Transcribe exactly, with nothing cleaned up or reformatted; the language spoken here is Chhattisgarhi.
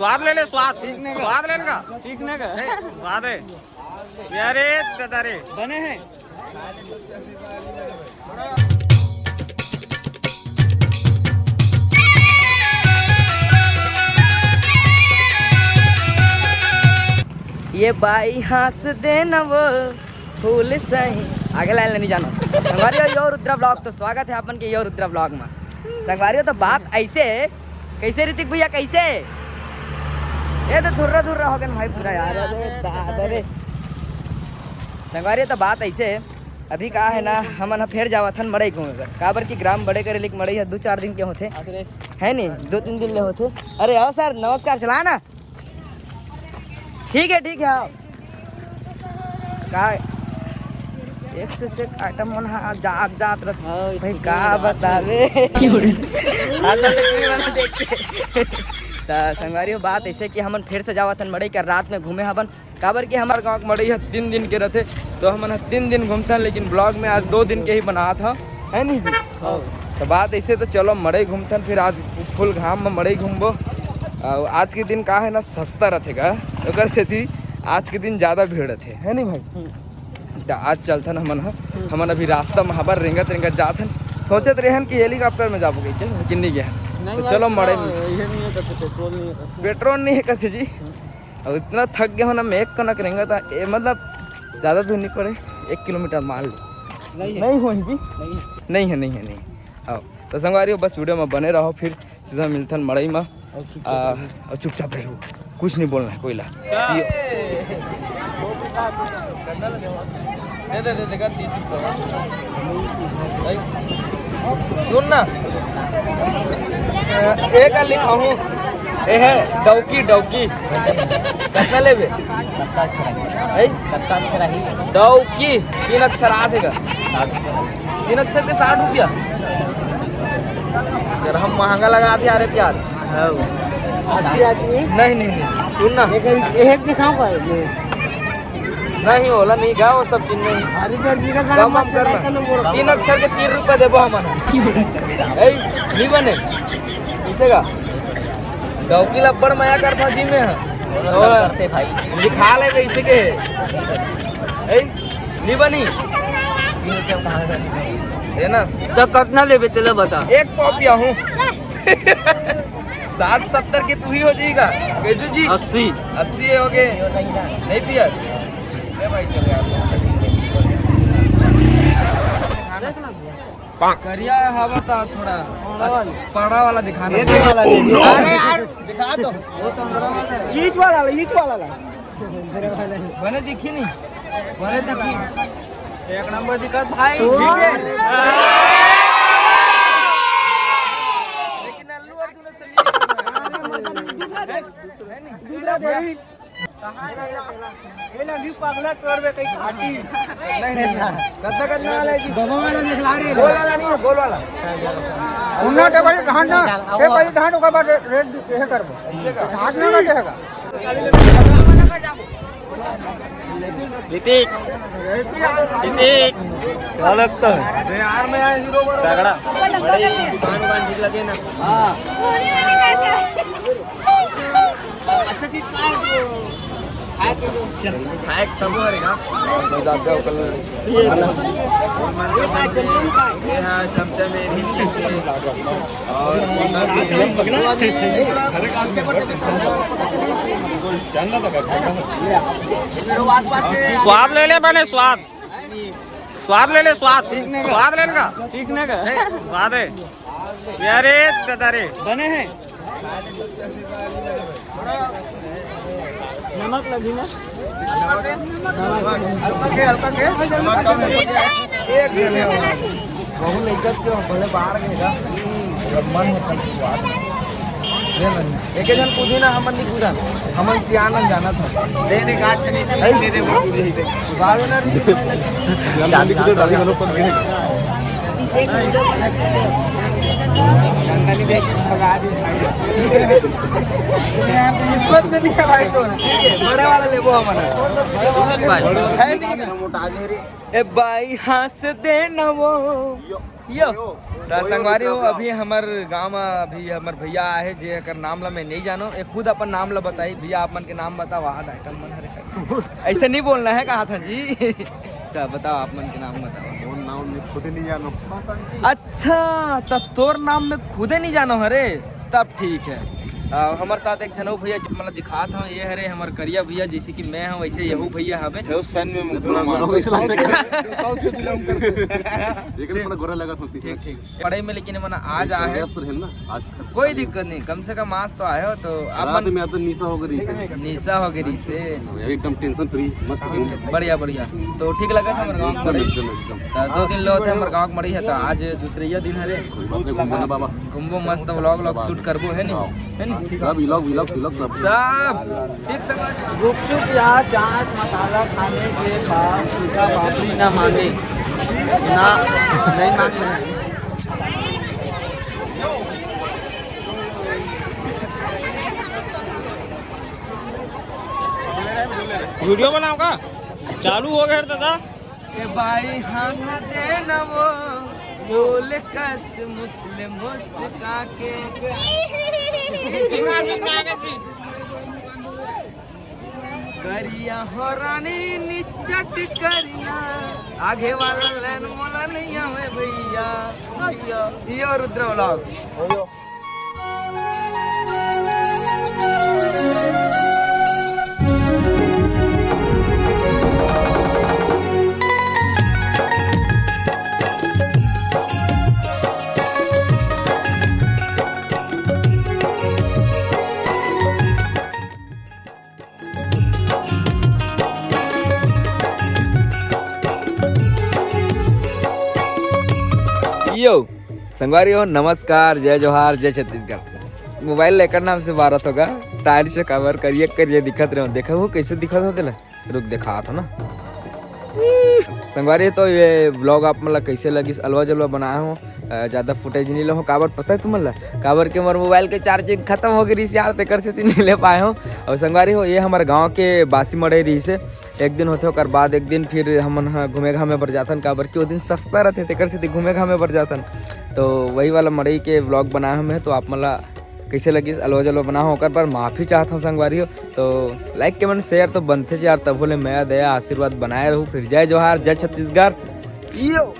स्वाद ले ले, स्वाद। ठीक नहीं का? स्वाद लेने का। ठीक नहीं का? स्वाद है। अरे दादा रे। बने हैं। ये बाई हंस देना वो फूल सही। आगे लाइन नहीं जानो। संगवारी हो, यो रुद्रा ब्लॉग, तो स्वागत है आपन के यो रुद्रा ब्लॉग में। संगवारी हो, तो बात ऐसे, कैसे ऋतिक भैया, कैसे? ये तो धुर्रा धुर्रा हो गए भाई पूरा यार। अरे दादा रे। संगवारी हो, तो बात ऐसे, अभी का है ना, हमन ह फेर जावत हन मड़ई घूमे बर, काबर कि ग्राम बड़े करे लिख मड़ई ह दू चार दिन के होथे, है नी, दो तीन दिन ले होथे। अरे आओ सर, नमस्कार, चला ना। ठीक है, ठीक है, आओ। का एक से एक आइटम मन ह जात जात रह। हाँ, भाई, इसको का तो बतावे? आज तक नहीं बना देख के। त संगवारी हो, बात ऐसे कि हमन फेर से जावत हन मड़ई कर रात में घूमे हबन, काबर कि हमर गांव के मड़ई ह तीन दिन के रथे, तो हमन ह तीन दिन घूमथन, लेकिन ब्लॉग में आज दो दिन के ही बनात ह, है नी जी? हाँ। तो बात ऐसे, तो चलो मड़ई घूमथन, फिर आज फुल घाम में मड़ई घूमबो। और आज के दिन का है ना, सस्ता रथे का, ओकर सेती आज के दिन ज्यादा भीड़ रथे, है नी भाई? हम्म। त आज चलथन हमन ह, हम्म। हमन अभी रास्ता में हबर रेंगत रेंगत जात हन, सोचत रहन कि हेलीकॉप्टर में जाबो कहिके, लेकिन नहीं गया। नहीं तो यार, चलो मड़ई में। ये नहीं है, तो पेट्रोल नहीं है, तो पेट्रोल नहीं है कथे जी। हम्म। अब इतना थक गया हो ना, मैं एक कनक रेंगत, ए, मतलब ज्यादा दूर नहीं पड़े, एक किलोमीटर मान लो। नहीं है। नहीं हो जी? नहीं है। नहीं है, नहीं है, नहीं। आओ, तो संगवारी हो, बस वीडियो में बने रहो, फिर सीधा मिलथन मड़ई में। और चुपचाप आ, रहो। और चुपचाप रहो, कुछ नहीं बोलना है कोई ला। ये दे, दे, दे, देगा तीस रुपया। भाई, सुन ना, एक लिखाहूँ, ये है डौकी, डौकी। कितना लेबे? कत्ता अच्छा रही। हैं? कत्ता अच्छा रही। डौकी, तीन अक्षर आथे का? साठ रुपया। तीन अक्षर के साठ रुपया? यार, हम महंगा लगाथे यार, प्यार। हाँ। आदमी, आदमी। नहीं, नहीं, नहीं, सुन ना। एक, एक दिखाओ का? नहीं, ओला नहीं गा, वो सब चीज नहीं। अरे, जर जीरा गरम कम, कम मसाला करना। तीन अक्षर के तीन रुपया देबो हमन। ए, नहीं बने। किसे का? डौकी ला अब्बड़ मया करथव जी में ह। ओला सब करथे भाई। लिखा ले कइसे के हे। ए, नी बनी। ये ना। तो कतना लेबे तेला बता। एक कॉपी आहूँ। साठ सत्तर के तू ही हो जाएगा। कैसे जी? अस्सी। अस्सी हो गए। नहीं पिया। ले भाई, चले यार। करिया हवा था थोड़ा। पड़ा वाला दिखाना। ये वाला दे दो। अरे यार, दिखा दो। ईच वाला ला, ईच वाला ला। बने दिखी नहीं। बने दिखी। एक नंबर दिखत भाई। वाह। ठीक है। लेकिन अल्लू अर्जुन से नहीं। दूसरा दे। दूसरा दे। ये ना भी पगला तोड़ में कहीं घाटी। नहीं, नहीं। कत्ता, कत्ता वाला है जी? गोवा वाला देख ला रे। गोल वाला नहीं है, गोल वाला। उन्ना टेबल धान ना, टेबल धान ओकर बाद रेट ये करबो। हाथ में ना देगा। ऋतिक, ऋतिक, क्या लगता है? अरे यार, मैं यार हीरो बनूंगा। तगड़ा। दुकान, दुकान ठीक लगे ना? हाँ। अच्छा चीज का है जो खाए के जो? खाए के सब हरे का? मैं जाता हूँ कल। ये का चमचम का है? ये हाँ, चमचम है, मिर्ची है। और स्वाद ले ले, बने स्वाद। स्वाद ले ले, स्वाद। ठीक नहीं का? स्वाद लेने का। ठीक नहीं का? स्वाद है। अरे दादा रे। बने हैं। नमक लगी ना? हल्का से, हल्का से। एक बहुत लइका जो भले बाहर गए ना, मन होता है स्वाद। ये नहीं। एक जन पूछी ना, हमन नहीं पूछा, हमन सियान जाना था। दे दे, काट के नहीं दे दे, वो पूछे ही दे। बाहर ना। किस्मत में नहीं है भाई, तो बड़े वाला लेबो हमन। है नहीं। ए बाई हंस देना वो। यो, त संगवारी हो, अभी हमर गांव म अभी हमर भैया आए हे, जेकर नाम ला मैं नहीं जानो। ये खुद अपन नाम ला बताही। भैया, आप मन के नाम बताओ। हाँ, आइटम मन हरे। ऐसे नहीं बोलना है, कहा था जी। त बताओ, आप मन के नाम बताओ। मोर नाम मैं खुदे नहीं जानो। अच्छा, त तोर नाम मैं खुदे नहीं जानो हरे, तब ठीक है। आ, हमर साथ एक झन अउ भैया, मतलब दिखात हूँ, ये हरे हमर करिया भैया, जैसे कि मैं हूँ वैसे यहू भैया हवे। हे, सन में मुखड़ा मार। वैसे लगता है। साउथ से बिलोंग करते हैं। देख ले, बड़ा गोरा लगा होती है। ठीक, ठीक। पढ़ाई में लेकिन मन आज आए हैं। व्यस्त रहे ना आज। कोई दिक्कत नहीं, कम से कम आज तो आए हो तो आप रात मन में आता निशा हो गई से। निशा हो गई से। एकदम टेंशन फ्री, मस्त दिन। बढ़िया, बढ़िया। तो ठीक लगा था हमर गाँव एकदम, में? एकदम, एकदम। तो दो दिन लो थे हमर गाँव के मड़ी है, तो आज दूसरे ये दिन हरे। कोई बात नहीं, घूमो ना बाबा। घूमबो मस्त, व्लॉग व्लॉग शूट करबो, है नी? हाँ। है नी? सब व्लॉग, व्लॉग, व्लॉग सब। सब। ठीक संगत। गुपचुप या चाट मसाला खाने के बाद सूखा पापड़ी ना मांगे, ना, नहीं मांगना है। वीडियो बनाओ का? चालू हो गया दादा। ए भाई हंस दे न वो, बोल कस मुस्लिम मुस्का के। करिया हो रानी निचट करिया, आगे वाला लाइन मोला नहीं आवे भैया। भैया, ये और रुद्र व्लॉग। यो, संगवारी हो, नमस्कार, जय जोहार, जय छत्तीसगढ़। मोबाइल लेकर नाम से भारत होगा, टायर से कवर करिए, करिए दिखत रहो। देखा वो कैसे दिखत हो तेला? रुक, दिखात हो ना। संगवारी, तो ये व्लॉग आप मन ला कैसे लगिस? अलवा जलवा बनाए हो, अ, ज्यादा फुटेज नहीं लो हो। काबर पता है तुमन ला? काबर के मोर मोबाइल के चार्जिंग खत्म हो गई रहिस यार, तेकर सेती नहीं ले पाए हो। और संगवारी हो, ये हमर गांव के बासी मड़ई रहिस हे। एक दिन होथे, ओकर बाद एक दिन फिर हमन ह घूमे घामे बर जाथन, काबर कि ओ दिन सस्ता रथे, तेकर सेती घूमे घामे बर जाथन। तो वही वाला मड़ई के व्लॉग बनाए हो मैं, तो आप मन ला कैसे लगिस, अलवा जलवा बना हो, ओकर बर माफी चाहत हूँ संगवारी हो। तो लाइक, कमेंट, शेयर तो बनथे यार, तभो ले मया, दया, आशीर्वाद बनाए रहू। फिर जय जोहार, जय छत्तीसगढ़। यो।